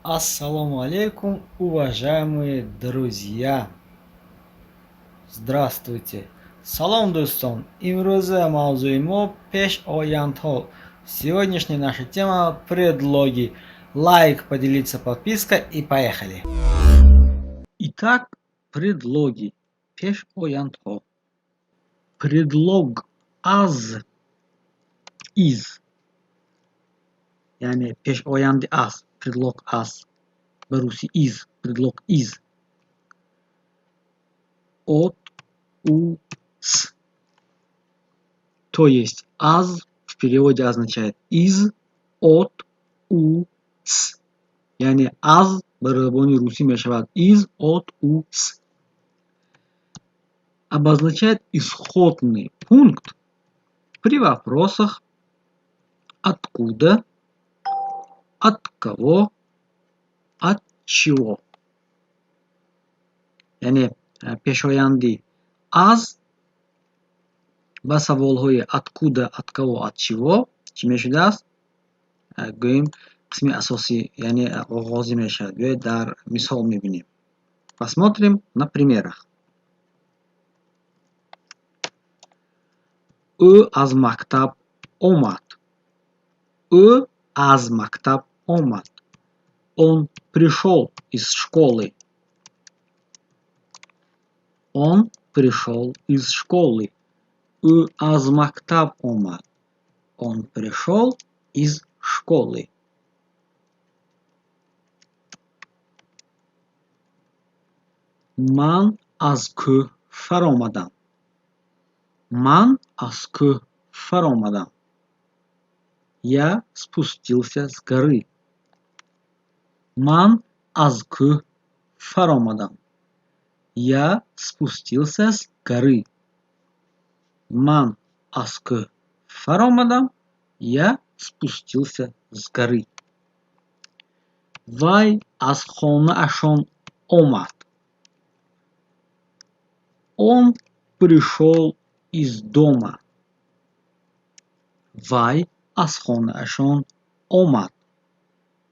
Ассалому алейкум, уважаемые друзья! Здравствуйте! Салом, дӯстон! Имрӯза мавзӯи мо пешояндҳо. Сегодняшняя наша тема — предлоги. Лайк, поделиться, подписка и поехали! Итак, предлоги. Пешояндҳо. Предлог аз, из, яъне пешоянди аз, предлог аз, ба русӣ из, предлог из, от, у, с. То есть аз в переводе означает из, от, у, с. Яъне аз ба забони русӣ мешавад из, от, у, с. Обозначает исходный пункт при вопросах откуда, от кого, от чего. Яъне пешоянди аз ба саволҳои откуда, от кого, от чего чӣ мешудааст? Гӯем, қисми асосӣ, яъне оғозӣ мешавад. Биёед, дар мисол мебинем. Посмотрим на примерах. Ӯ аз мактаб омад. Ӯ аз мактаб омад. Он пришёл из школы. Он пришёл из школы. Ӯ аз мактаб омад. Он пришёл из школы. Ман аз кӯҳ фаромадам. Ман аз кӯҳ фаромадам. Я спустился с горы. Ман аз кӯҳ фаромадам. Я спустился с горы. Ман аз кӯҳ фаромадам. Я спустился с горы. Вай аз хонаашон омад. Он пришёл из дома. Вай аз хонаашон омад.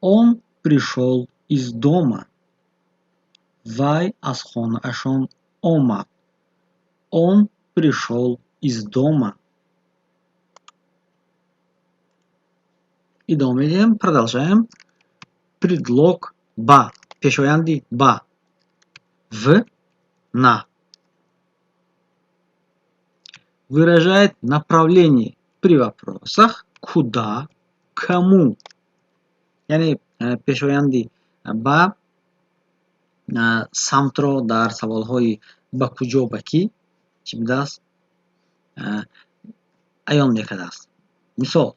Он пришёл из дома. Вай аз хонаашон омад. Он пришёл из дома. Идома медиҳем, продолжаем. Предлог ба, пешоянди ба, в, на. Выражает направление при вопросах куда, кому. Яъне пешоянди ба самтро дар саволҳои ба куҷо, ба кӣ чӣ будааст, аён мекардааст. Мисол,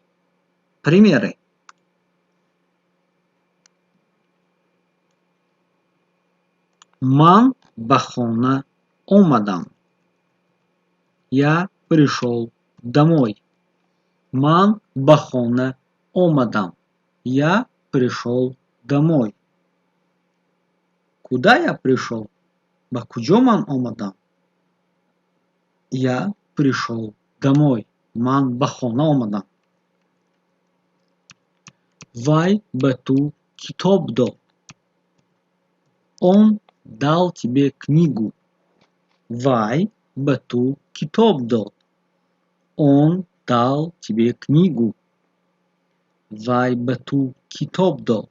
примеры. Ман ба хона омадам. Я пришёл домой. Ман ба хона омадам. Я пришёл домой. Куда я пришёл? Ба куҷо ман омадам? Я пришёл домой. Ман ба хона омадам. Вай ба ту китоб дод. Он дал тебе книгу. Вай ба ту китоб дод. Он дал тебе книгу. Вай ба ту китоб дод.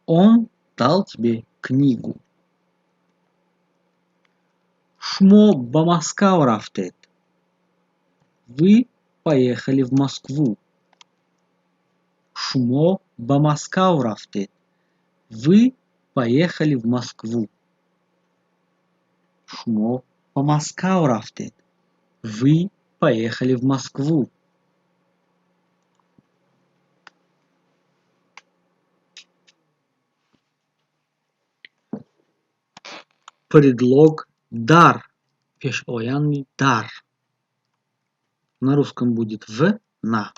Он дал тебе книгу. Шумо ба Москав рафтед. Вы поехали в Москву. Шумо ба Москав рафтед. Вы поехали в Москву. Шумо ба Москав рафтед. Вы поехали в Москву. Предлог дар, пешоянди дар. На русском будет в, на.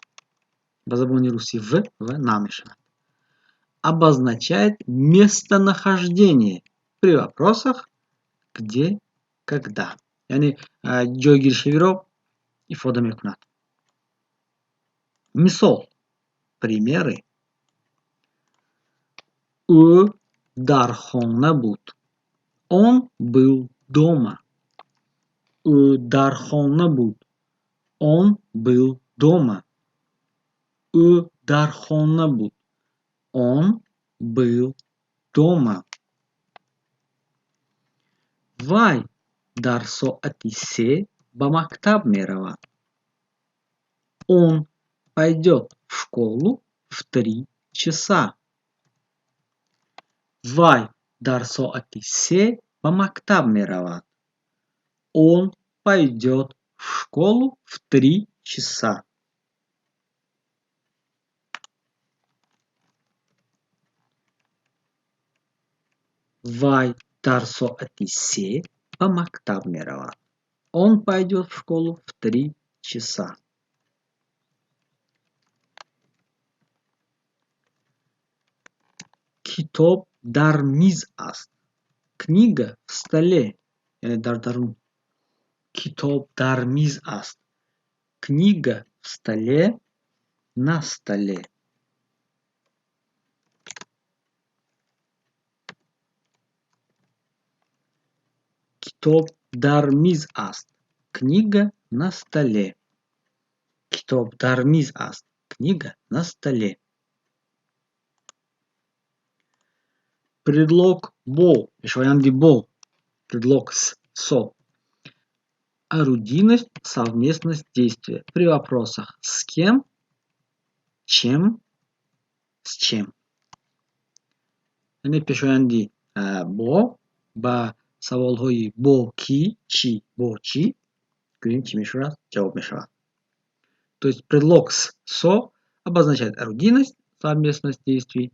Ба забони русӣ в, на мешавад. Обозначает местонахождение при вопросах где, когда. Яъне ҷойгиршавиро ифода мекунад. Мисол, примеры. Ӯ дар хона буд. Он был дома. Ӯ дар хона буд. Он был дома. Ӯ дар хона буд. Он был дома. Вай дар соати се ба мактаб меравад. Он пойдёт в школу в 3 часа. Вай дар соати се ба мактаб меравад. Он пойдёт в школу в 3 часа. Вай дар соати се ба мактаб меравад. Он пойдёт в школу в 3 часа. Китоб дар миз аст. Книга в столе, яъне дар дарун. Китоб дар миз аст. Книга в столе, на столе. Китоб дар миз аст. Книга на столе. Китоб дар миз аст. Книга на столе. Предлог бо, пешоянди бо, предлог с, со. Орудийность, совместность действия при вопросах с кем, чем, с чем. Яъне пешоянди бо ба саволҳои бо кӣ, чӣ, бо чӣ гӯем, чӣ мешавад, ҷавоб мешавад. То есть предлог с, со обозначает орудийность, совместность действий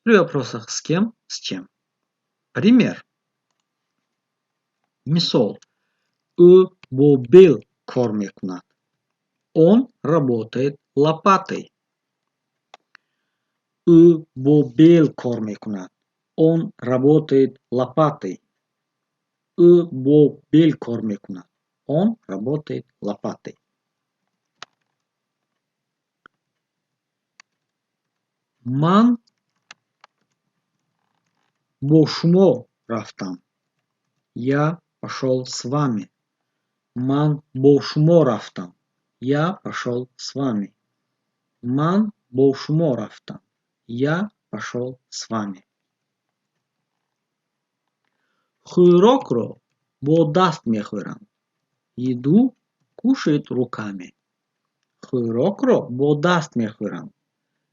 при вопросах с кем, с чем. Пример. Мисол: ӯ бо бел кор мекунад. Он работает лопатой. Ӯ бо бел кор мекунад. Он работает лопатой. Ӯ бо бел кор мекунад. Он работает лопатой. Ман бо шумо рафтам. Я пошёл с вами. Ман бо шумо рафтам. Я пошёл с вами. Ман бо шумо рафтам. Я пошёл с вами. Хӯрокро бо даст мехӯранд. Еду кушают руками. Хӯрокро бо даст мехӯранд.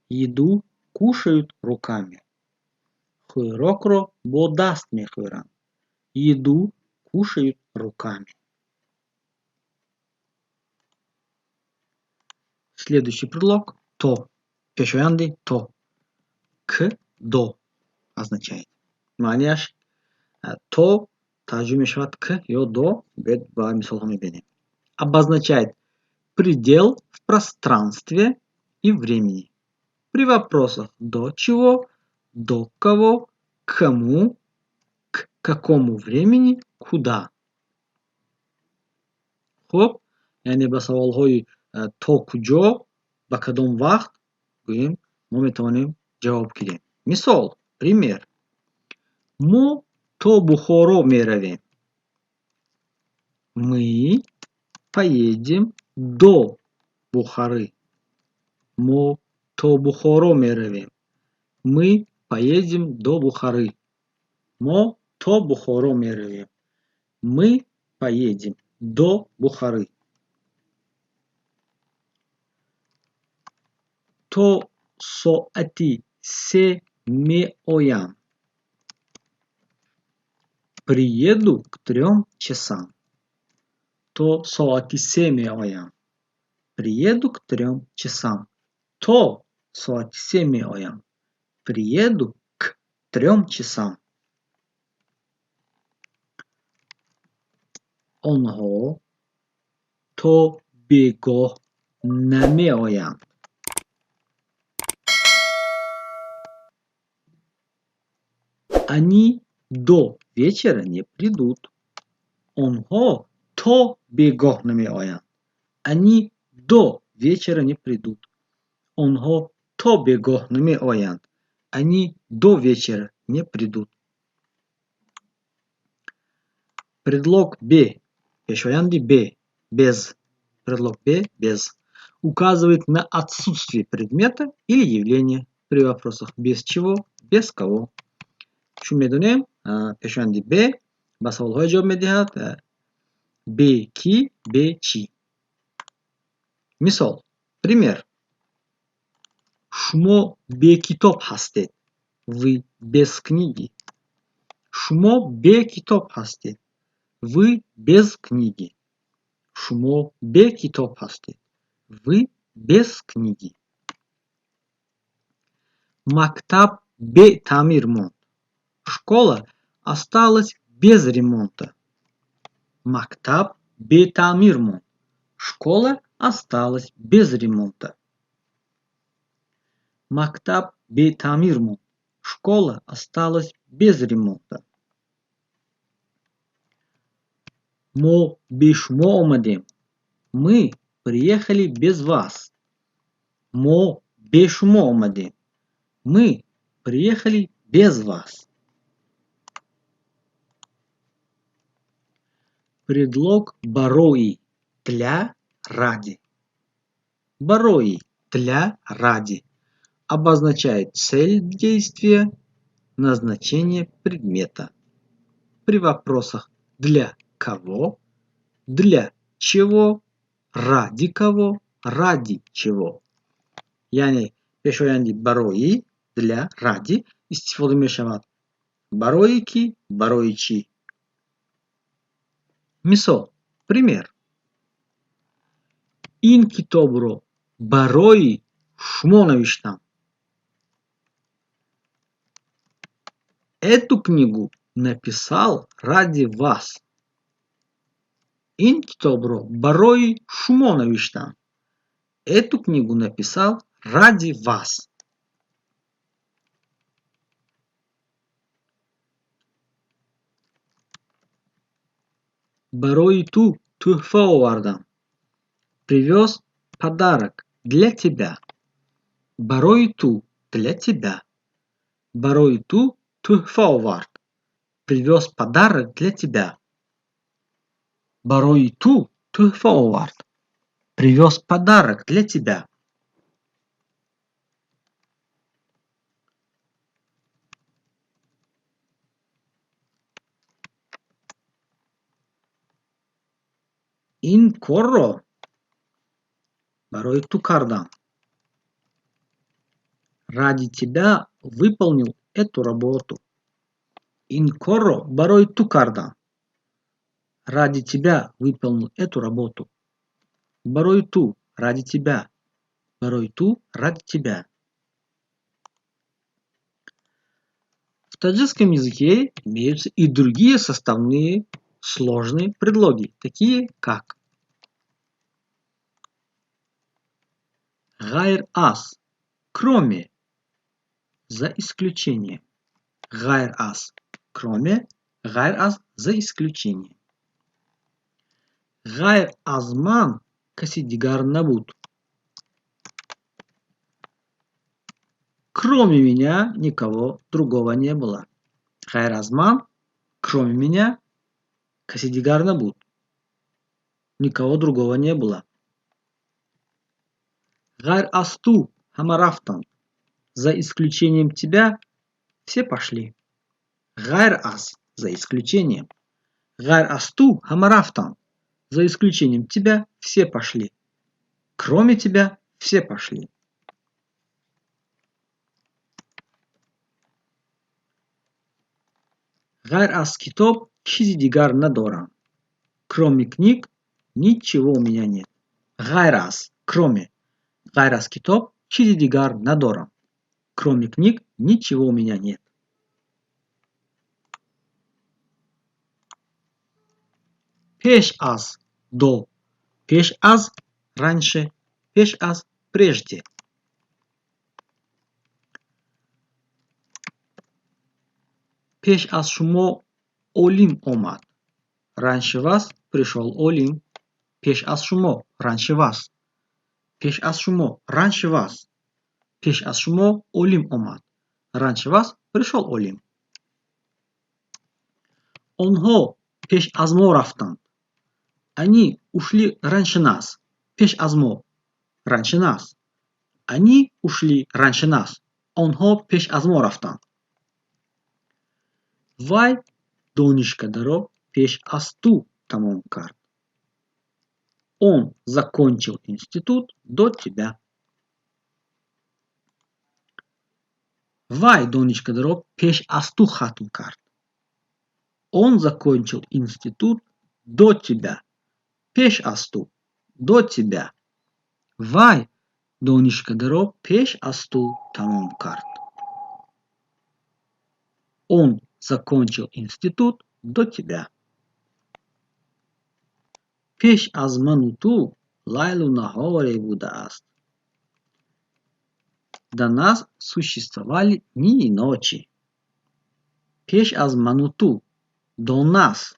Еду кушают руками. Хӯрокро бо даст мехӯранд. Еду кушают руками. Следующий предлог то. Пешоянди то. К, до означает. Маънияш то тарҷума мешавад к ё до. Биёед, ба мисолҳо мебинем. Обозначает предел в пространстве и времени. При вопросах до чего, до кого, к кому, к какому времени, куда. Хуб, яъне ба саволҳои то куҷо, ба кадом вақт гӯем, мо метавонем ҷавоб гирем. Мисол, пример: мо то Бухоро меравем. Мы поедем до Бухары. Мо то Бухоро меравем. Мы поедем до Бухары. Мо то Бухоро меравем. Мы поедем до Бухары. То соати се меоям. Приеду к 3 часам. То соати се меоям. Приеду к 3 часам. То соати се меоям. Приеду к 3 часам. Онҳо то бегоҳ намеоянд. Они до вечера не придут. Онҳо то бегоҳ намеоянд. Они до вечера не придут. Онҳо то бегоҳ намеоянд. Они до вечера не придут. Предлог «бе», пешоянди «бе», без. Предлог «бе», без указывает на отсутствие предмета или явления при вопросах без чего, без кого. Чун медонем, пешоянди «бе» ба саволҳое ҷавоб медиҳад: бе кӣ, бе чӣ. Мисол, пример: Шумо бекитоб ҳастед. Вы без книги. Шумо бекитоб ҳастед. Вы без книги. Шумо бекитоб ҳастед. Вы без книги. Мактаб бетаъмир монд. Школа осталась без ремонта. Мактаб бетаъмир монд. Школа осталась без ремонта. Мактаб бетаъмир монд. Школа осталась без ремонта. Мо бе шумо омадем. Мы приехали без вас. Мо бе шумо омадем. Мы приехали без вас. Предлог барои, для, ради. Барои, для, ради обозначает цель действия, назначение предмета. При вопросах для кого, для чего, ради кого, ради чего. Яъне пешоянди барои, для, ради истифода мешавад барои кӣ, барои чӣ. Мисол, пример: Ин китобро барои шумо навиштам. Эту книгу написал ради вас. Ин китобро барои шумо навиштам. Эту книгу написал ради вас. Барои ту тӯҳфа овардам. Привёз подарок для тебя. Барои ту, для тебя. Барои ту тӯҳфа овард. Привёз подарок для тебя. Барои ту тӯҳфа овард. Привёз подарок для тебя. Ин корро барои ту кардам. Ради тебя выполнил эту работу. Ин корро барои ту кардам. Ради тебя выполнил эту работу. Барои ту, ради тебя. Барои ту, ради тебя. В таджикском языке имеются и другие составные сложные предлоги, такие как ғайр аз, кроме, за исключением. Ғайр аз, кроме, ғайр аз, за исключением. Ғайр аз ман каси дигар набуд. Кроме меня никого другого не было. Ғайр аз ман, кроме меня, каси дигар набуд. Никого другого не было. Ғайр аз ту ҳама рафтанд. За исключением тебя все пошли. Ғайр аз, за исключением. Ғайр аз ту ҳама рафтанд. За исключением тебя все пошли. Кроме тебя все пошли. Ғайр аз китоб чизи дигар надорам. Кроме книг ничего у меня нет. Ғайр аз, кроме. Ғайр аз китоб чизи дигар надорам. Кроме книг ничего у меня нет. Пеш аз, до. Пеш аз, раньше. Пеш аз, прежде. Пеш аз шумо олим омад. Раньше вас пришёл олим. Пеш аз шумо, раньше вас. Пеш аз шумо, раньше вас. Пеш аз шумо олим омад. Раньше вас пришёл Олим. Онҳо пеш аз мо рафтанд. Они ушли раньше нас. Пеш аз мо. Раньше нас. Они ушли раньше нас. Онҳо пеш аз мо рафтанд. Вай донишкадаро пеш аз ту тамом кард. Он закончил институт до тебя. Вай донишкадаро пеш аз ту хатм кард. Он закончил институт до тебя. Пеш аз ту. До тебя. Вай донишкадаро пеш аз ту тамом кард. Он закончил институт до тебя. Пеш аз ману ту лайлу наҳоре будааст. До нас существовали дни и ночи. Пеш аз ману ту. До нас.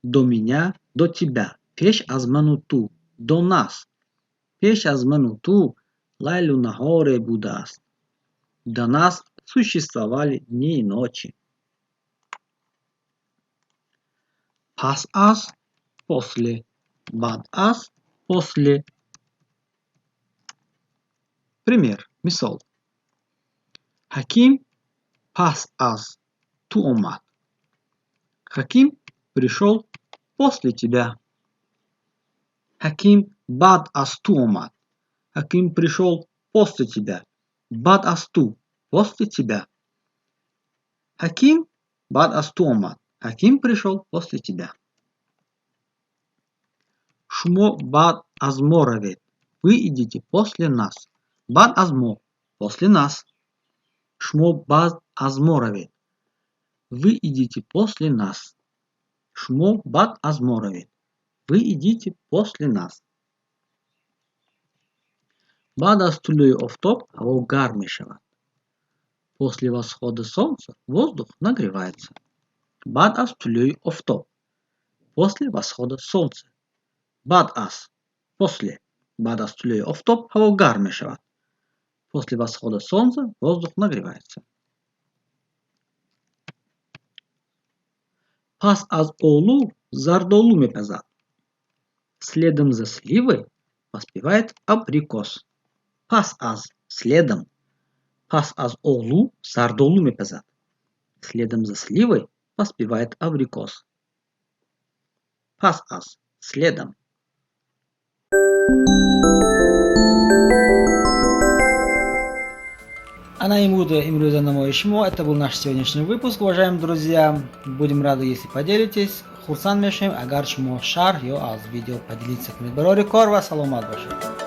До меня, до тебя. Пеш аз ману ту. До нас. Пеш аз ману ту лайлу наҳоре будааст. До нас существовали дни и ночи. Пас аз, после. Баъд аз, после. Пример. Мисол. Ҳаким пас аз ту омад. Ҳаким пришёл после тебя. Ҳаким баъд аз ту омад. Ҳаким пришёл после тебя. Баъд аз ту. После тебя. Ҳаким баъд аз ту омад. Ҳаким пришёл после тебя. Шумо баъд аз мо равед. Вы идите после нас. Баъд аз мо. После нас. Шумо баъд аз мо равед. Вы идите после нас. Шумо баъд аз мо равед. Вы идите после нас. Баъд аз тулӯи офтоб ҳаво гарм мешавад. После восхода солнца воздух нагревается. Баъд аз тулӯи офтоб. После восхода солнца. Баъд аз. После. Баъд аз тулӯи офтоб ҳаво гарм мешавад. После восхода солнца воздух нагревается. Пас аз олу зардолу мепазад. Следом за сливой поспевает абрикос. Пас аз, следом. Пас аз олу зардолу мепазад. Следом за сливой поспевает абрикос. Пас аз, следом. Ана ин буд имрӯза намоиши мо. Это был наш сегодняшний выпуск, уважаемые друзья. Будем рады, если поделитесь. Хурсанд мешавем, агар шумо шарҳ ё аз видео поделиться кунед. Барори кор ва саломат бошед.